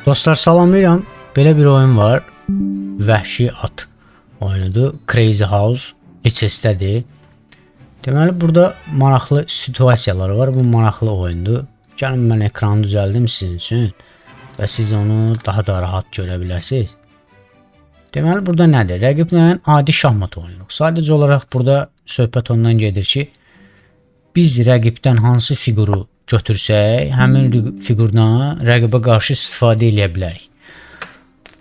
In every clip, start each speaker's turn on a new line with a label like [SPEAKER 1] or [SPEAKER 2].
[SPEAKER 1] Dostlar salamlayıram. Belə bir oyun var. Vəhşi at oyunudur. Crazy House Lichess'dədir. Deməli burada maraqlı situasiyalar var. Bu maraqlı oyundur. Gəlin mən ekranı düzəldim sizin üçün və siz onu daha da rahat görə bilərsiniz. Deməli burada nədir? Rəqiblə adi şahmat oynayırıq. Sadəcə olaraq burada söhbət ondan gedir ki, biz rəqibdən hansı fiquru götürsək, həmin fiqurdan rəqibə qarşı istifadə eləyə bilərik.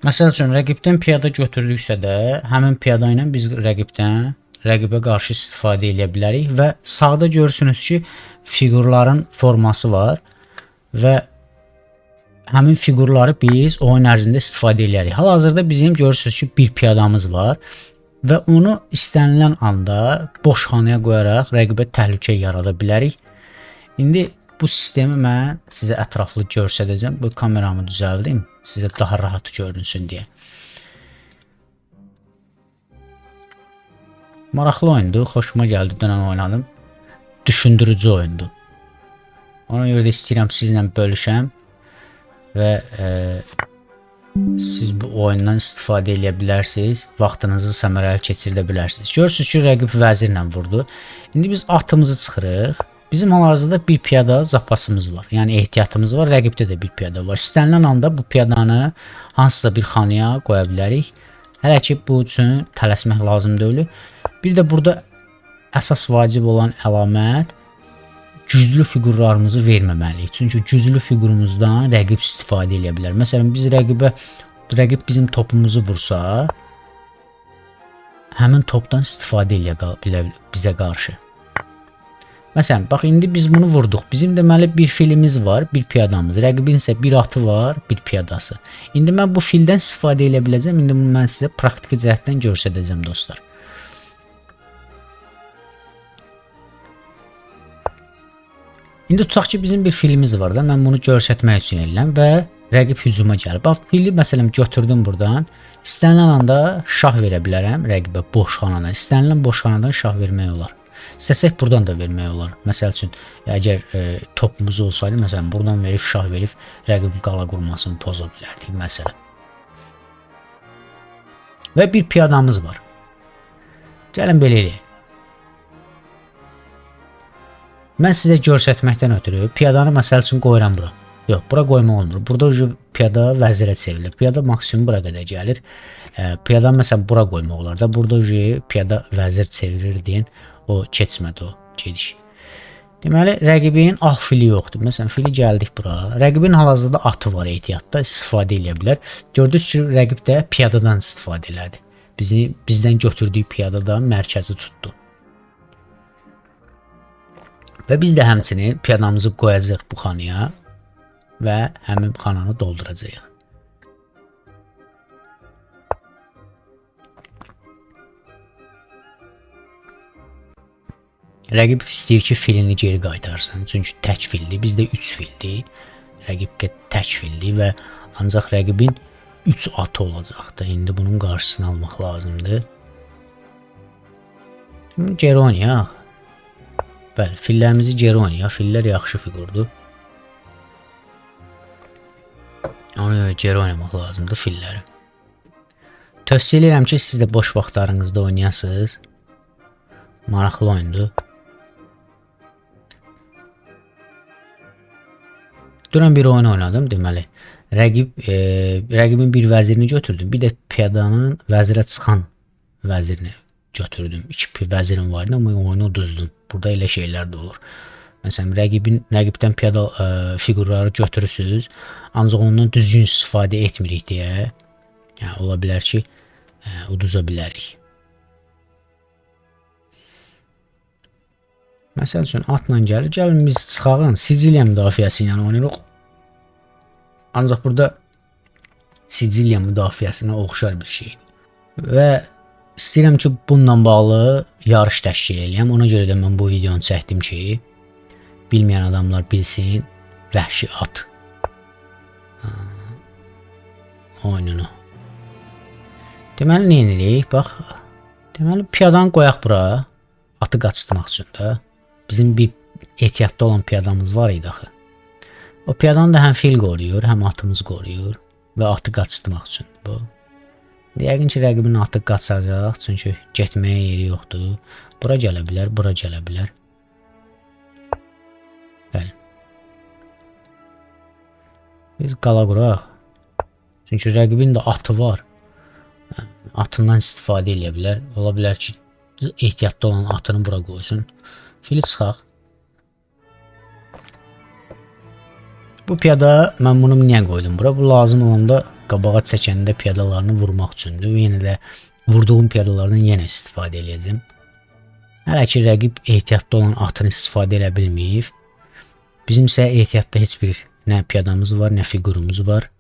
[SPEAKER 1] Məsəl üçün rəqibdən piyada götürdüksə də, həmin piyada ilə biz rəqibə qarşı istifadə eləyə bilərik və sağda görürsünüz ki, fiqurların forması var və həmin fiqurları biz oyun ərzində istifadə eləyərik. Hal-hazırda bizim görürsünüz ki, bir piyadamız var və onu istənilən anda boş xanaya qoyaraq rəqibə təhlükə yarada bilərik. İndi bu sistemi mən sizə ətraflı göstərəcəm. Bu kameramı düzəldim, sizə daha rahat görünsün deyə. Maraqlı oyundur, xoşuma gəldi, dünən oynadım. Düşündürücü oyundur. Ona görə də istəyirəm sizlə bölüşəm və siz bu oyundan istifadə eləyə bilərsiniz, vaxtınızı səmərəli keçirdə bilərsiniz. Görürsünüz ki, rəqib vəzirlə vurdu. İndi biz atımızı çıxırıq. Bizim hal-hazırda bir piyada zapasımız var. Yəni ehtiyatımız var. Rəqibdə də bir piyada var. İstənilən anda bu piyadanı hansısa bir xanaya qoya bilərik. Hələ ki bu üçün tələsmək lazım deyil. Bir də burada əsas vacib olan əlamət güclü fiqurlarımızı verməməliyik. Çünki güclü fiqurumuzdan rəqib istifadə eləyə bilər. Məsələn, biz rəqib bizim topumuzu vursa, həmin topdan istifadə eləyə bilər bizə qarşı. Məsələn, bax indi biz bunu vurduq. Bizim deməli bir filimiz var, bir piyadamız. Rəqibin isə bir atı var, bir piyadası. İndi mən bu fildən istifadə eləyə biləcəm. İndi bunu mən sizə praktiki cəhətdən göstərəcəm dostlar. İndi tutaq ki, bizim bir filimiz var da, mən bunu göstərmək üçün eləyirəm və rəqib hücuma gəlir. Bax, fili məsələn götürdüm buradan. İstənilən anda şah verə bilərəm rəqibə boş xanadan. İstənilən boş xanadan şah vermək olar. İstəsək buradan da vermək olar. Məsəl üçün, əgər topumuz olsaydı, məsələn, buradan verib şah verib rəqibin qala qurmasını poza bilərdik, məsələn. Və bir piyadamız var. Gəlin belə eləyək. Mən sizə göstərməkdən ötürü piyadanı məsəl üçün qoyuram bura. Yox, bura qoymaq olmur. Burada piyada vəzirə çevrilir. Piyada maksimum bura qədər gəlir. Piyadanı məsələn bura qoymaq olar da. Burada piyada vəzir çevirir deyin. O keçmədi o gediş. Deməli, rəqibin ağ fili yoxdur. Məsələn, fili gəldik bura. Rəqibin hal-hazırda atı var ehtiyatda, istifadə eləyə bilər. Gördünüz ki, rəqib də piyadadan istifadə elədi. Bizdən götürdüyü piyadadan mərkəzi tutdu. Və biz də həmçinin piyadamızı qoyacağıq bu xanaya və həmin xananı dolduracağıq. Rəqib istəyir ki, filini geri qaytarsın. Çünki tək fildir. Bizdə 3 fildir. Rəqib tək fildir və ancaq rəqibin 3 atı olacaqdır. İndi bunun qarşısını almaq lazımdır. Şimdi geri oynayaq. Bəli, fillərimizi geri oynayaq. Fillər yaxşı fiqurdur. Ona görə geri oynamaq lazımdır filləri. Tövsiyə edirəm ki, siz də boş vaxtlarınızda oynayasınız. Maraqlı oyundur. Dünən bir oyun oynadım, deməli. Rəqibin bir vəzirini götürdüm. Bir də piyadanın vəzirə çıxan vəzirini götürdüm. İki vəzirim var idi, amma oyunu uduzdum. Burada elə şeylər də olur. Məsələn, rəqibdən piyada fiqurları götürürsünüz, ancaq ondan düzgün istifadə etmirik deyə, yəni ola bilər ki, uduza bilərik. Məsəl üçün, atla gəlir. Gəlin biz çıxağın Siciliya müdafiəsi ilə oynayırıq. Ancaq burada Siciliya müdafiəsinə oxşar bir şeydir. Və istəyirəm ki, bununla bağlı yarış təşkil eləyəm. Ona görə də mən bu videonu çəkdim ki, bilməyən adamlar bilsin vəhşi at oyununu. Deməli, nə edirik? Bax, deməli, piyadanı qoyaq bura, atı qaçırtmaq üçün də. Bizim bir ehtiyatda olan piyadamız var idi axı. O piyadanı da həm fil qoruyur, həm atımız qoruyur və atı qaçırtmaq üçün bu. Yəqin ki, rəqibin atı qaçacaq, çünki getməyə yeri yoxdur. Bura gələ bilər, bura gələ bilər. Bəli. Biz qala quraq. Çünki rəqibin də atı var. Atından istifadə eləyə bilər. Ola bilər ki, ehtiyatlı olan atını bura qoysun. Fili çıxaq. Bu piyada, mən bunu niyə qoydum bura? Bu lazım olanda qabağa çəkəndə piyadalarını vurmaq üçündür. Yenə də vurduğum piyadalardan yenə istifadə eləyəcəm. Hələ ki, rəqib ehtiyatlı olan atını istifadə elə bilməyib. Bizim isə ehtiyatda heç bir nə piyadamız var, nə fiqurumuz var.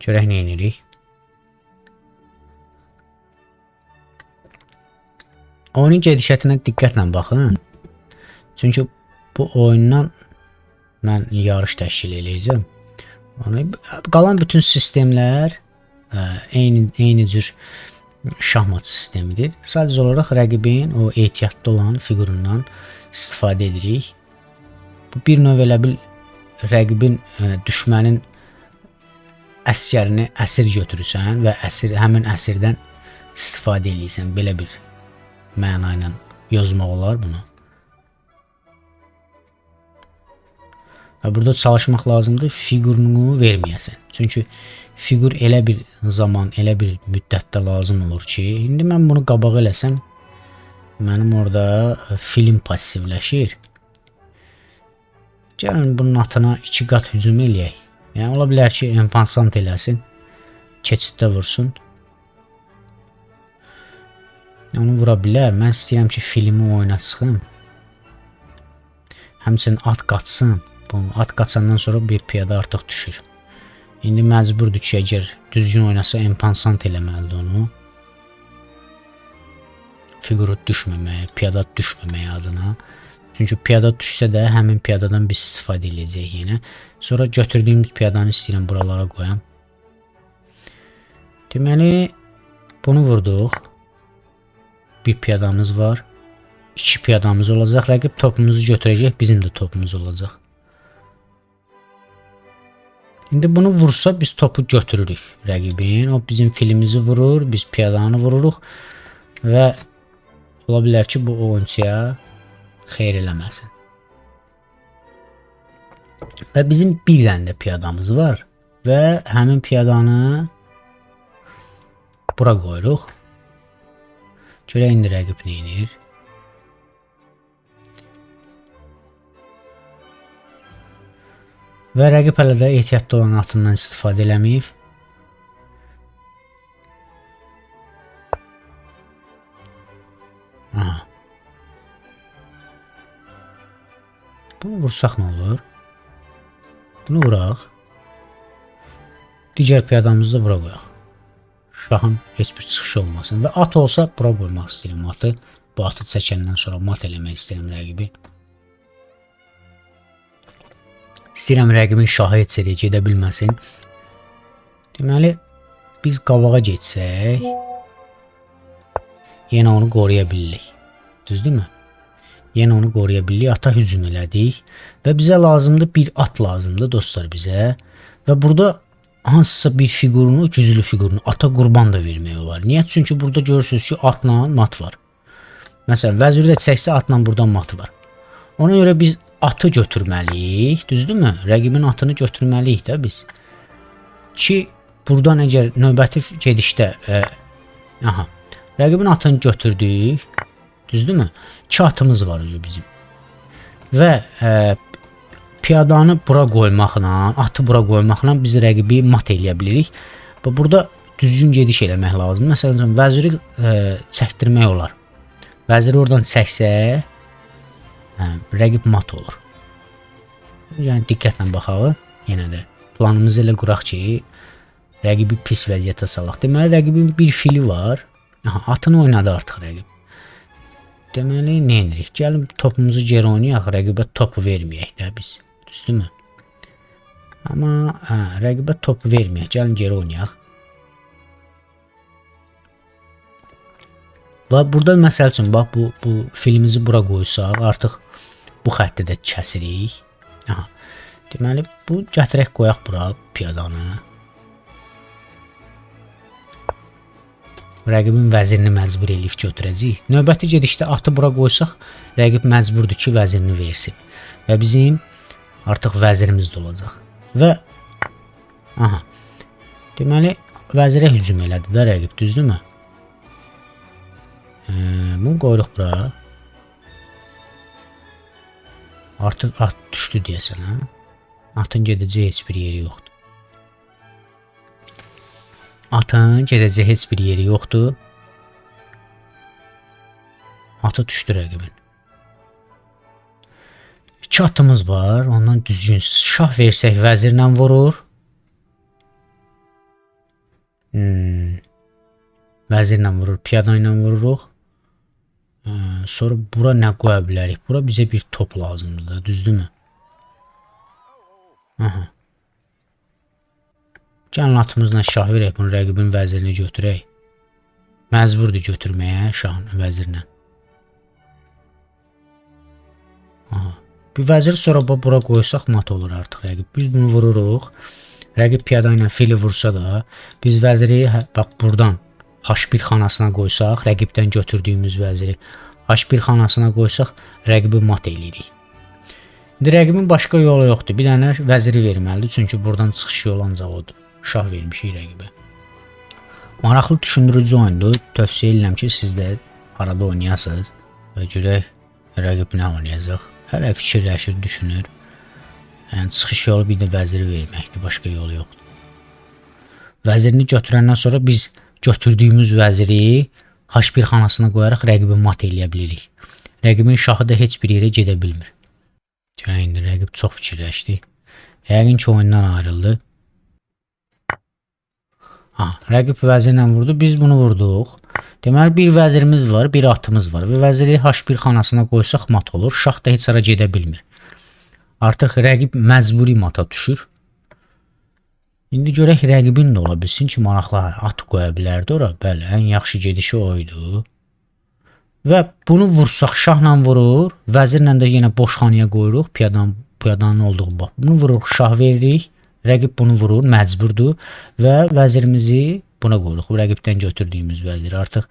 [SPEAKER 1] Görək nə edirik. Oyunun gedişatına diqqətlə baxın. Çünki bu oyundan mən yarış təşkil eləyəcəm. Qalan bütün sistemlər eyni cür şahmat sistemidir. Sadəcə olaraq rəqibin o ehtiyatlı olan fiqurundan istifadə edirik. Bu bir növ elə bil rəqibin, düşmənin əskərini əsir götürürsən və həmin əsirdən istifadə eləyirsən. Belə bir məna ilə yazmaq olar bunu. Və burada çalışmaq lazımdır, fiqurunu verməyəsən. Çünki fiqur elə bir zaman, elə bir müddətdə lazım olur ki, indi mən bunu qabağa eləsəm, mənim orada film passivləşir. Gəlin bunun atına 2 qat hücum eləyək. Yəni, ola bilər ki, empansant eləsin, keçiddə vursun. Onu vura bilər. Mən istəyirəm ki, filmi oyuna çıxım. Həmçinin at qaçsın. At qaçandan sonra bir piyada artıq düşür. İndi məcburdur ki, əgər düzgün oynasa empansant eləməlidir onu. Fiquru düşməməyə, piyada düşməməyə adına. Çünki piyada düşsə də həmin piyadadan biz istifadə eləyəcəyik yenə. Sonra götürdüyümüz piyadanı istəyirəm buralara qoyam. Deməli, bunu vurduq. Bir piyadamız var. 2 piyadamız olacaq. Rəqib topumuzu götürəcək, bizim də topumuz olacaq. İndi bunu vursa biz topu götürürük rəqibin. O bizim filimizi vurur, biz piyadanı vururuq və ola bilər ki, bu oyunçuya xeyir eləməsin. Və bizim bir dənə də piyadamız var və həmin piyadanı bura qoyuruq. Görək indi rəqib nə edir. Və rəqib hələ də ehtiyatlı olan atından istifadə eləməyib. Aha. Bunu vursaq nə olur? Bunu vuraq. Digər piyadamızı da bura qoyaq. Şahın heç bir çıxışı olmasın. Və at olsa bura qoymaq istəyirəm atı. Bu atı çəkəndən sonra mat eləmək istəyirəm rəqibi. İstəyirəm rəqibin şahı heç yerə gedə bilməsin. Deməli, biz qabağa getsək, yenə onu qoruya bilirik. Düzdürmü? Yenə onu qoruya bilirik. Ata hücum elədik. Və bizə lazımdır, bir at lazımdır dostlar bizə. Və burada hansısa bir fiqurunu, güclü fiqurunu ata qurban da vermək olar. Niyə? Çünki burada görürsünüz ki, atla mat var. Məsələn, vəziri də çəksə atla buradan mat var. Ona görə biz atı götürməliyik, düzdürmü? Rəqibin atını götürməliyik də biz. Ki, buradan əgər növbəti gedişdə rəqibin atını götürdük, düzdürmü? 2 atımız var bizim. Və piyadanı bura qoymaqla, atı bura qoymaqla biz rəqibi mat eləyə bilirik. Və burada düzgün gediş eləmək lazımdır. Məsələn, vəziri çəkdirmək olar. Vəziri oradan çəksə, rəqib mat olur. Yəni, diqqətlə baxaq. Yenə də planımızı elə quraq ki, rəqibi pis vəziyyətə salaq. Deməli, rəqibin bir fili var. Aha, atını oynadı artıq rəqib. Deməli, nə edirik? Gəlin topumuzu geri oynayaq, rəqibə topu verməyək də biz. Düzdürmü? Amma rəqibə topu verməyək. Gəlin geri oynayaq. Və burada məsəl üçün bax bu filimizi bura qoysaq, artıq bu xətti də kəsirik. Aha. Deməli bu gətirək qoyaq bura piyadanı. Rəqibin vəzirini məcbur eləyib götürəcəyik. Növbəti gedişdə atı bura qoysaq, rəqib məcburdur ki, vəzirini versin. Və bizim artıq vəzirimiz də olacaq. Və aha. Deməli vəzirə hücum elədi də rəqib, düzdürmü? Bunu qoyuruq bura. Artıq at düşdü deyəsən, hə? Atın gedəcəyi heç bir yeri yoxdur. Atın gedəcəyi heç bir yeri yoxdur. Atı düşdü rəqibin. 2 atımız var. Ondan düzgün şah versək vəzirlə vurur. Vəzirlə vurur, piyada ilə vururuq. Sonra bura nə qoya bilərik? Bura bizə bir top lazımdır da, düzdürmü? Aha. Gəlin atımızla şah verək, bunu rəqibin vəzirini götürək. Məcburdur götürməyə şahın vəzirinə. Aha. Bir vəzir sonra bura qoysaq mat olur artıq rəqib. Biz bunu vururuq. Rəqib piyada ilə fili vursa da biz vəziri bax buradan H1 xanasına qoysaq, rəqibdən götürdüyümüz vəziri H1 xanasına qoysaq, rəqibi mat eləyirik. İndi rəqibin başqa yolu yoxdur. Bir dənə vəziri verməlidir. Çünki buradan çıxış yolu ancaq odur. Şah vermişik rəqibə. Maraqlı düşündürücü oyundur. Tövsiyə edirəm ki, siz də arada oynayasınız. Və görək rəqib nə oynayacaq. Hələ fikirləşir, düşünür. Yəni çıxış yolu bir də vəziri verməkdir. Başqa yolu yoxdur. Vəzirini götürəndən sonra biz götürdüyümüz vəziri H1 xanasına qoyaraq rəqibi mat eləyə bilirik. Rəqibin şahı da heç bir yerə gedə bilmir. Görək indi rəqib çox fikirləşdi. Yəqin ki oyundan ayrıldı. Ha, rəqib vəzirlə vurdu. Biz bunu vurduq. Deməli bir vəzirimiz var, bir atımız var və vəziri H1 xanasına qoysaq mat olur. Şah da heç hara gedə bilmir. Artıq rəqib məcburi mata düşür. İndi görək rəqibin də ola bilsin ki, maraqlı at qoya bilərdi ora. Bəli, ən yaxşı gedişi o idi. Və bunu vursaq şahla vurur, vəzirlə də yenə boş xanaya qoyuruq, piyadanın olduğu bax. Bunu vururuq, şah veririk. Rəqib bunu vurur, məcburdur və vəzirimizi buna qoyuruq. Rəqibdən götürdüyümüz vəzir artıq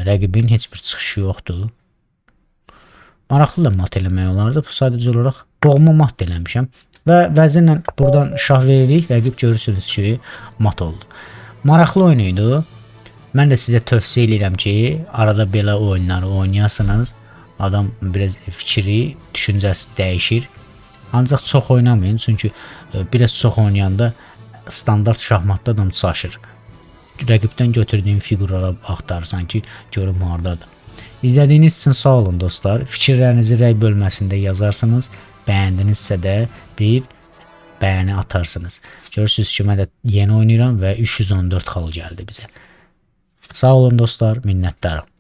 [SPEAKER 1] rəqibin heç bir çıxışı yoxdur. Maraqlı da mat eləmək olardı. Sadəcə olaraq boğma mat eləmişəm. Və vəzirlə buradan şah veririk. Rəqib görürsünüz ki, mat oldu. Maraqlı oyun idi. Mən də sizə tövsiyə eləyirəm ki, arada belə oyunları oynayasınız. Adam biraz fikri, düşüncəsi dəyişir. Ancaq çox oynamayın, çünki biraz çox oynayanda standart şahmatda adam çaşır. Rəqibdən götürdüyün fiqurlara axtarırsan ki, görüm hardadır. İzlədiyiniz üçün sağ olun dostlar. Fikirlərinizi rəy bölməsində yazarsınız. Bəyəndinizsə də bir bəyəni atarsınız. Görürsünüz ki, mən də yeni oynayıram və 314 xal gəldi bizə. Sağ olun dostlar, minnətdaram.